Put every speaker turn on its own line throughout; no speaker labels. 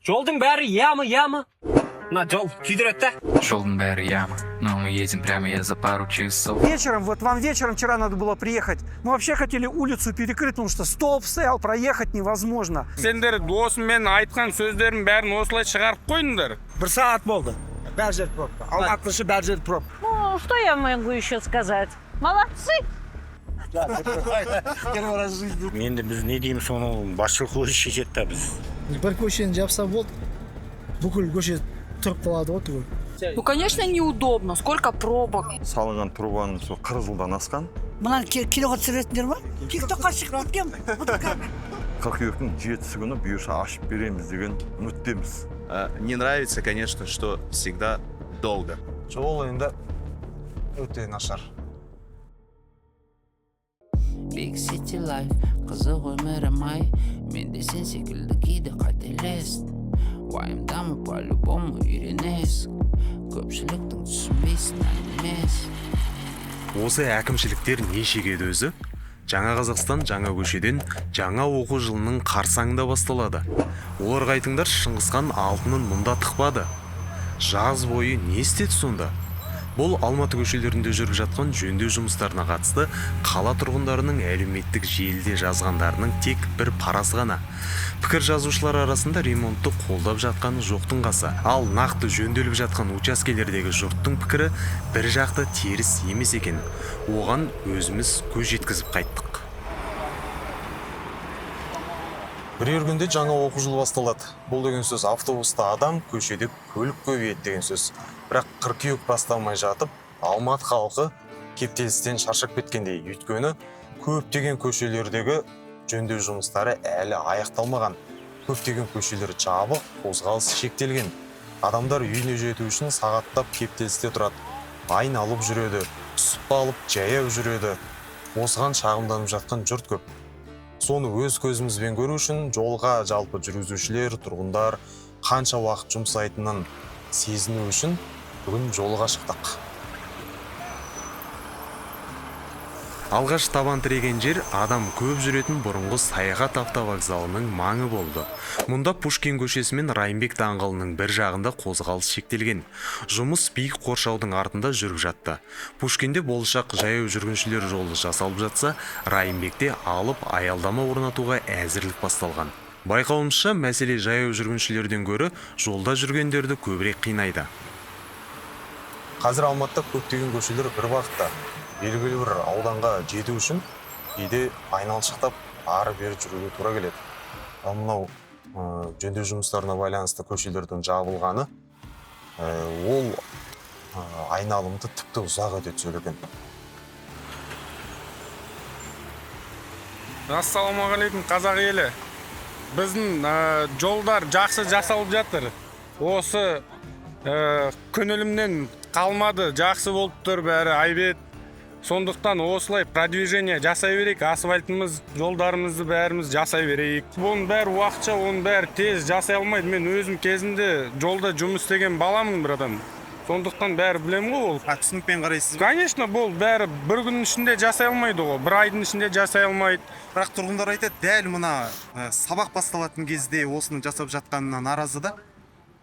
Жолдың бәрі яма, яма. Мына жол күйдіреді да.
Жолдың бәрі яма, но мы едем прямо я за пару часов.
Вечером, вот вам вечером вчера надо было приехать. Мы вообще хотели улицу перекрыть, потому что столб стоял, проехать невозможно.
Сендер досым, мен айтқан сөздердің бәрін осылай шығарып қойдыңдар.
Бір сағат болды. Бәр жер пробка. Алматының іші бәр жер пробка.
Ну, что я могу еще сказать? Молодцы!
Первый раз в жизни.
Енді біз не дейміз, соны басшылық өзі шешеді да біз.
Бір көшені жапса болды, бүкіл көше тұрып қалады ғой түгел.
Ну, конечно, неудобно. Сколько пробок.
Салынған трубаның сол 40 жылдан асқан.
Мынаны киноға түсіретіндер ма? Тик-токқа шығып кеткен.
Қыркүйектің 7-сі күні бұйырса ашып береміз деген үміттеміз.
Не нравится, конечно, что всегда долго.
Жол енді өте нашар.
Big City Life, қызық өмірім ай. Мен де сен секілді кейде қателестім. Уайымдама, по-любому үйренесің. Көпшіліктің түсінбейсің әңгімесін.
Осы әкімшіліктер не шегеді өзі? Жаңа Қазақстан жаңа көшеден, жаңа оқу жылының қарсаңында басталады. Оларға айтыңдар, Шыңғысхан алтынын мұнда тықпады. Жаз бойы не істеді сонда? Бұл Алматы көшелерінде жүріп жатқан жөндеу жұмыстарына қатысты қала тұрғындарының әлеуметтік желіде жазғандарының тек бір парасы ғана. Пікір жазушылар арасында ремонтты қолдап жатқаны жоқтың қасы. Ал нақты жөнделіп жатқан учаскелердегі жұрттың пікірі бір жақты теріс емес екен. Оған өзіміз көз жеткізіп қайттық.
Бірер күнде жаңа оқу жылы басталады. Бұл деген сөз автобуста адам, көшеде көлік көбейеді деген сөз. Бірақ қыркүйек басталмай жатып, Алматы халқы кептелістен шаршап кеткендей. Өйткені көптеген көшелердегі жөндеу жұмыстары әлі аяқталмаған. Көптеген көшелер жабық, қозғалыс шектелген. Адамдар үйіне жету үшін сағаттап кептелісте тұрады. Айналып жүреді, түсіп қалып жаяу жүреді. Осыған шағымданып жатқан жұрт көп. Соны өз көзімізбен көру үшін жолға жалпы жүргізушілер, тұрғындар қанша уақыт жұмсайтынын сезіну үшін бүгін жолға шықтық.
Алғаш табан тіреген жер адам көп жүретін бұрынғы Саяхат автовокзалының маңы болды. Мұнда Пушкин көшесі мен Райымбек даңғылының бір жағында қозғалыс шектелген. Жұмыс биік қоршаудың артында жүріп жатты. Пушкинде болашақ жаяу жүргіншілер жолы жасалып жатса, Райымбекте алып аялдама орнатуға әзірлік басталған. Байқауымызша, мәселе жаяу жүргіншілерден гөрі жолда жүргендерді көбірек қинайды.
Қазір Алматыда көптеген көшелер бір бағытта. Белгілі бір ауданға жету үшін кейде айналшықтап ары бері жүруге тура келеді. Ал мынау жөндеу жұмыстарына байланысты көшелердің жабылғаны, ол айналымды тіпті ұзақ ете түседі екен.
Ассалаумағалейкум, қазақ елі. Біздің жолдар жақсы жасалып жатыр. Осы көңілімнен қалмады, жақсы болып тұр бәрі, айбет. Сондықтан осылай продвижение жасай берейік, асфальтымыз, жолдарымызды бәріміз жасай берейік. Бұның бәрі уақытша, оның бәрі тез жасай алмайды. Мен өзім кезінде жолда жұмыс істеген баламын, братан. Сондықтан бәрі білемін ғой ол.
А түсінікпен қарайсыз ба?
Конечно, бұл бәрі бір күннің ішінде жасай алмайды ғой, бір айдың ішінде жасай алмайды.
Бірақ тұрғындар айтады, дәл мына сабақ басталатын кезде осыны жасап жатқанына наразы да.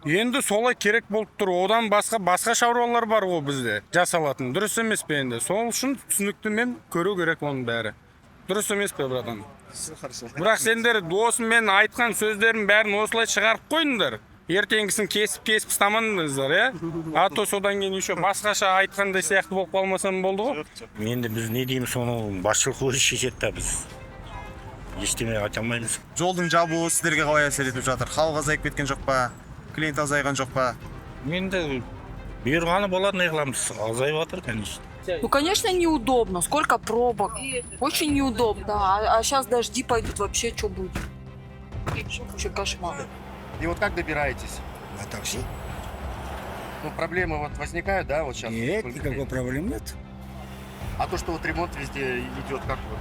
Енді солай керек болып тұр. Одан басқа шаруалар бар ғой бізде жасалатын. Дұрыс емес пе енді? Сол үшін түсінікті мен көру керек оның бәрі. Дұрыс емес пе, братан? Бірақ сендер досым, мен айтқан сөздердің бәрін осылай шығарып қойдыңдар. Ертеңгісін кесіп-кесіп тастамадыңыздар, иә? А то содан кейін еще басқаша айтқандай сияқты болып қалмасам болды ғой.
Енді біз не дейміз, соны басшылық өзі шешеді да біз. Ештеме айта алмаймыз.
Жолдың жабылуы сіздерге қалай әсер етіп жатыр? Халық азайып кеткен жоқ па? Клиент азайған жоқ па?
Енді бұйырғаны болады, не қыламыз? Азайып жатыр, конечно.
Ну, конечно, неудобно. Сколько пробок. Очень неудобно. Да, а сейчас дожди пойдут, вообще что будет? Вообще кошмар.
И вот как добираетесь?
На такси.
Ну, проблемы вот возникают, да, вот сейчас?
Нет, никакой проблемы нет.
А то, что вот ремонт везде идет, как вот?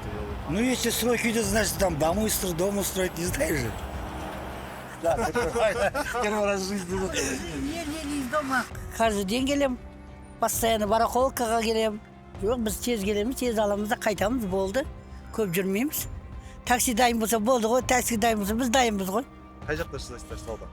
Ну, если сроки идет, значит, там дом строить, дом устроить, не знаешь же. Да, первый раз в жизни.
Еле из дома. Каждый день келем, постоянно барахолкаға келем. Жоқ, біз тез келеміз, тез аламыз да қайтамыз, болды. Көп жүрмейміз. Такси дайын болса болды ғой, такси дайын болса біз дайынбыз ғой.
Қай жақта жасайсыздар сауда?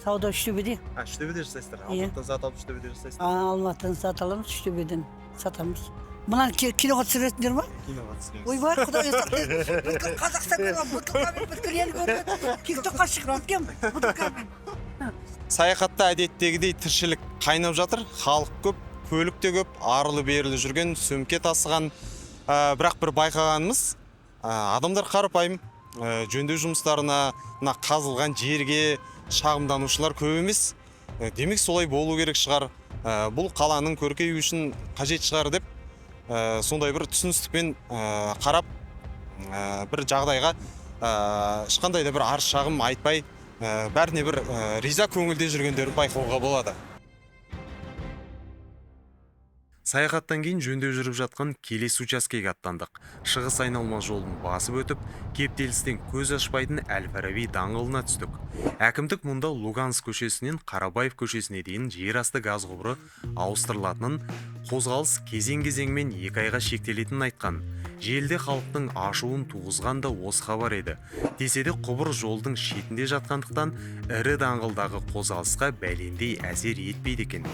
Сауда Үштөбеде.
А, Үштөбеде жасайсыздар?
Иә.
Алматыдан зат алып, Үштөбеде жасайсыздар?
А, Алматыдан зат аламыз, Үштөбеден сатамыз. Мынаны киноға түсіретіндер ма?
Киноға түсіреміз.
Ойбай, құдай сақтасын. Бүткіл Қазақстан көрген, бутылкамен бүткіл ел көрген. Тиктокқа шығып кеткен бутылкамен.
Саяхатта әдеттегідей тіршілік қайнап жатыр. Халық көп, көлік те көп, арлы берлі жүрген, сөмке тасыған. Бірақ бір байқағанымыз, адамдар қарапайым. Жөндеу жұмыстарына, мына қазылған жерге шағымданушылар көп емес. Демек, солай болу керек шығар. Бұл қаланың көркеюі үшін қажет шығар деп сондай бір түсіністікпен қарап, бір жағдайға ешқандай да бір арыз шағым айтпай, бәріне бір риза көңілде жүргендерін байқауға болады. Саяхаттан кейін жөндеу жүріп жатқан келесі учаскеге аттандық. Шығыс айналма жолын басып өтіп, кептелістен көз ашпайтын Әл-Фараби даңғылына түстік. Әкімдік мұнда Луганск көшесінен Қарабаев көшесіне дейін жер асты газ құбыры ауыстырылатынын, қозғалыс кезең-кезеңмен 2 айға шектелетінін айтқан. Желіде халықтың ашуын туғызған да осы хабар еді. Десе де құбыр жолдың шетінде жатқандықтан ірі даңғылдағы қозғалысқа бәлендей әсер етпейді екен.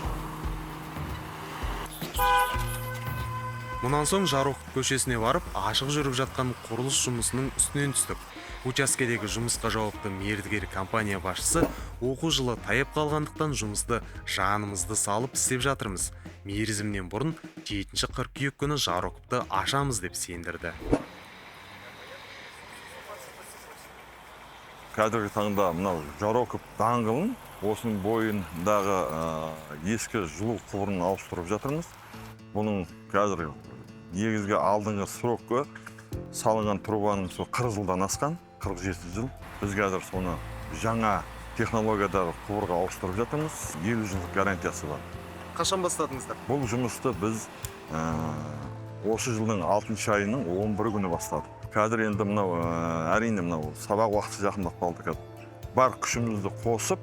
Мұнан соң Жароков көшесіне барып, ашық жүріп жатқан құрылыс жұмысының үстінен түстік. Учаскедегі жұмысқа жауапты мердігер компания басшысы оқу жылы таяп қалғандықтан жұмысты жанымызды салып істеп жатырмыз. Мерзімнен бұрын 7 қыркүйек күні Жароковты ашамыз деп сендірді.
Қазіргі таңда мынау Жароков даңғылын, осының бойындағы ескі жылу құбырын ауыстырып жатырмыз. Бұның қазір негізгі алдыңғы срокы салынған трубаның сол 40 жылдан асқан, 47 жыл. Біз қазір соны жаңа технологиядағы құбырға ауыстырып жатырмыз. 50 жылдық гарантиясы бар.
Қашан бастадыңыздар?
Бұл жұмысты біз осы жылдың 6 айының 11 күні бастадық. Қазір енді мынау, әрине мынау сабақ уақыты жақындап қалды қазір. Бар күшімізді қосып,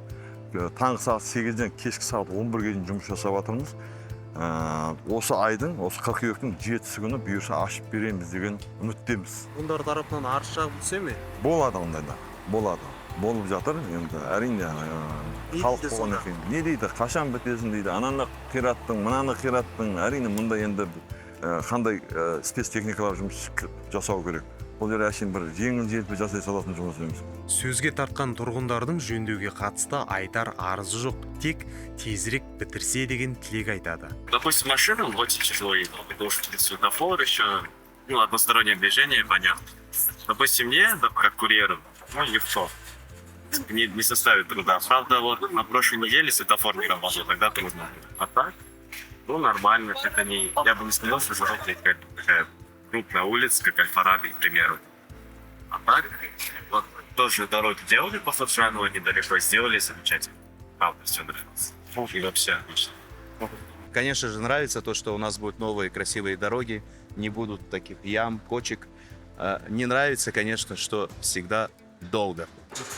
таңғы сағат 8-ден кешкі сағат 11-ге дейін жұмыс жасап жатырмыз. Осы айдың, осы қыркүйектің 7 күні бұйырса ашып береміз деген үміттеміз.
Ондар тарапынан арыз шағым түсе ме?
Болады ондайда, болады. Болып жатыр енді, әрине, халық болғаннан кейін. Не дейді, қашан бітесің дейді, ананы қираттың, мынаны қираттың. Әрине, мұнда енді қандай спецтехникалар жұмыс жасау керек. Бұл жер әшейін бір жеңіл желпі жасай салатын жұмыс емес.
Сөзге тартқан тұрғындардың жөндеуге қатысты айтар арызы жоқ, тек тезірек бітірсе деген тілек айтады.
Допустим, машину очень тяжело ездить, потому что светофор еще, ну, одностороннее движение, понятно. Допустим, мне, как курьеру, ну, легко. Не составит труда. Правда, вот на прошлой неделе светофор не работал, тогда трудно. А так, ну, нормально, это не... Я бы не сказал, что это такая крупная улица, как Аль-Фараби, к примеру. А так, вот тоже дороги делали по Саджану, недалеко сделали, замечательно. Правда, все нравится. И вообще отлично.
Конечно же, нравится то, что у нас будут новые красивые дороги, не будут таких ям, кочек. Не нравится, конечно, что всегда долго.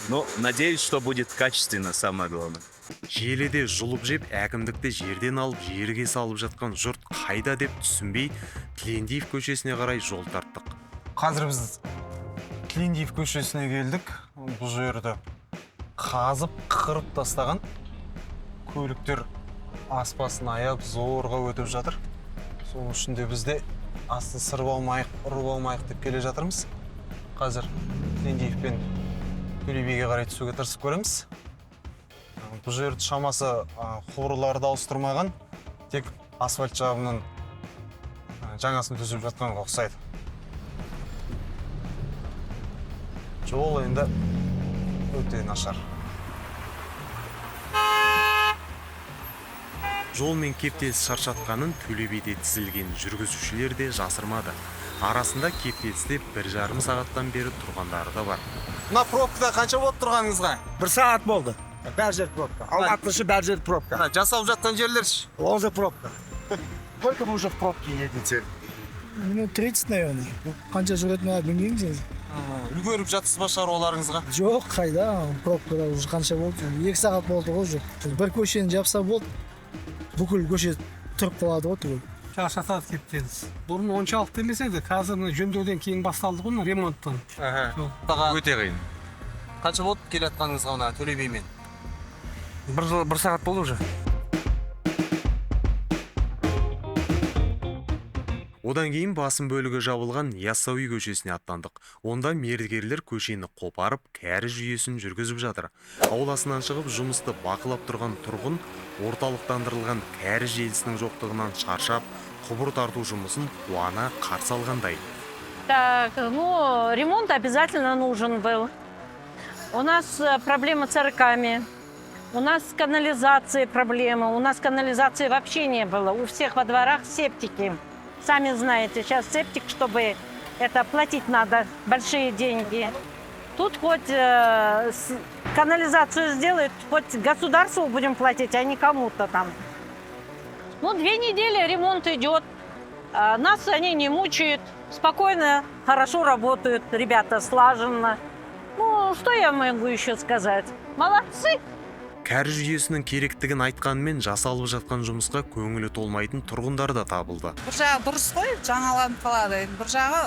Но надеюсь, что будет качественно, самое главное.
Желіде жұлып жеп, әкімдікті жерден алып, жерге салып жатқан жұрт қайда деп түсінбей, Тілендиев көшесіне қарай жол тарттық.
Қазір біз Тілендиев көшесіне келдік. Бұл жерді қазып, қырып тастаған. Көліктер аспасын аяп, зорға өтіп жатыр. Соның үшін де біз де астын сырып алмайық, ұрып алмайық деп келе жатырмыз. Қазір Тілендиев пен Төле биге қарай түсуге тырысып көреміз. Бұл жерді шамасы құбырларды ауыстырмаған, тек асфальт жабының жаңасын төсеп жатқанға ұқсайды. Жол енді өте нашар.
Жол мен кептеліс шаршатқанын Төле биде тізілген жүргізушілер де жасырмады. Арасында кептелісте 1,5 сағаттан бері тұрғандары да бар.
Мына пробкада қанша болып тұрғаныңызға?
1 сағат болды. Бәр жер пробка. Алматышы бәр жер пробка.
Жасалып жатқан жерлер ше?
Ол да пробка. Сколько вы уже в пробке едете?
Минут 30, наверное. Қанша жүретінін білмейміз енді.
Үлгеріп жатсыз ба шаруаларыңызға?
Жоқ, қайда, пробкада уже қанша болды? 2 сағат болды ғой уже. Бір көшені жапса болды, бүкіл көше тұрып қалады ғой түгел.
Шаршатады кептеліс. Бұрын оншалықты емес еді, қазір мына жөндеуден кейін басталды ғой, мына ремонттан.
Өте қиын. Қанша болды келе жатқаныңызға мына Төле бимен?
Бір жыл, бір сағат болды уже.
Одан кейін басым бөлігі жабылған Яссауи көшесіне аттандық. Онда мердігерлер көшені қопарып, кәріз жүйесін жүргізіп жатыр. Ауласынан шығып, жұмысты бақылап тұрған тұрғын орталықтандырылған кәріз желісінің жоқтығынан шаршап, құбыр тарту жұмысын қуана қарсы алғандай.
Так, ну, ремонт обязательно нужен был. У нас проблемы с арками, у нас с канализацией проблемы, у нас канализации вообще не было. У всех во дворах септики. Сами знаете, сейчас септик, чтобы это платить надо большие деньги. Тут хоть канализацию сделают, хоть государству будем платить, а не кому-то там. Ну, 2 недели ремонт идет. А нас они не мучают. Спокойно, хорошо работают ребята, слаженно. Ну, что я могу еще сказать? Молодцы!
Кәріз жүйесінің керектігін айтқанымен, жасалып жатқан жұмысқа көңілі толмайтын тұрғындар да табылды.
Бір жағы дұрыс қой, жаңаланып қалады. Енді бір жағы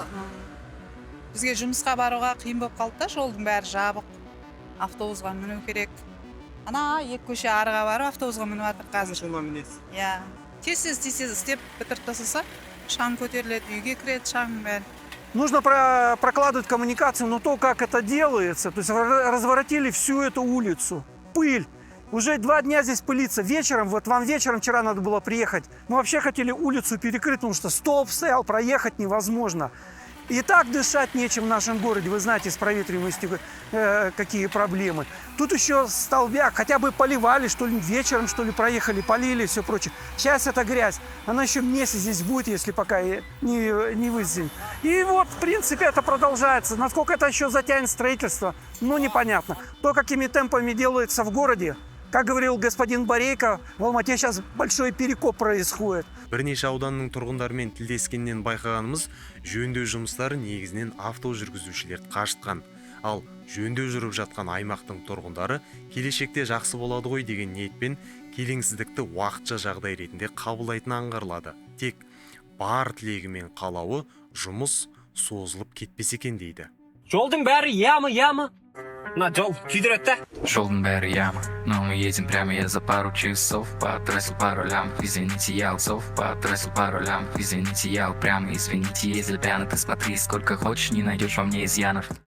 бізге жұмысқа баруға қиын болып қалды да, жолдың бәрі жабық, автобусға міну керек. Ана екі көше арыға барып, автобусға мініп жатыр қазір.
Мінесіз?
Иә, тез тез тез тез істеп бітіріп тастаса, шаң көтеріледі, үйге кіреді шаңның бәрі.
Нужно прокладывать коммуникацию, но то, как это делается, то есть разворотили всю эту улицу, пыль. Уже 2 дня здесь пылится. Вечером, вот вам вечером вчера надо было приехать. Мы вообще хотели улицу перекрыть, потому что столб стоял, проехать невозможно. И так дышать нечем в нашем городе. Вы знаете, с проветриваемостью какие проблемы. Тут еще столбняк, хотя бы поливали, что ли, вечером, что ли, проехали, полили, все прочее. Сейчас эта грязь, она еще месяц здесь будет, если пока и не вывезем. И вот, в принципе, это продолжается. Насколько это еще затянет строительство, ну, непонятно. То, какими темпами делается в городе, как говорил господин Борейко, в Алмате сейчас большой перекоп происходит.
Бірнеше ауданның тұрғындарымен тілдескеннен байқағанымыз, жөндеу жұмыстары негізінен авто жүргізушілерді қажытқан. Ал жөндеу жүріп жатқан аймақтың тұрғындары келешекте жақсы болады ғой деген ниетпен келеңсіздікті уақытша жағдай ретінде қабылдайтыны аңғарылады. Тек бар тілегі мен қалауы жұмыс созылып кетпесе екен дейді.
Жолдың бәрі яма, яма. Мына жол күйдіреді да.
Жолдың бәрі яма. Но мы едем прямо, я за пару часов потратил пару лямов. Извините, я лсов, потратил пару лямов. Извините, я упрямый, извините, ездил пьяный. Ты смотри, сколько хочешь, не найдешь во мне изъянов.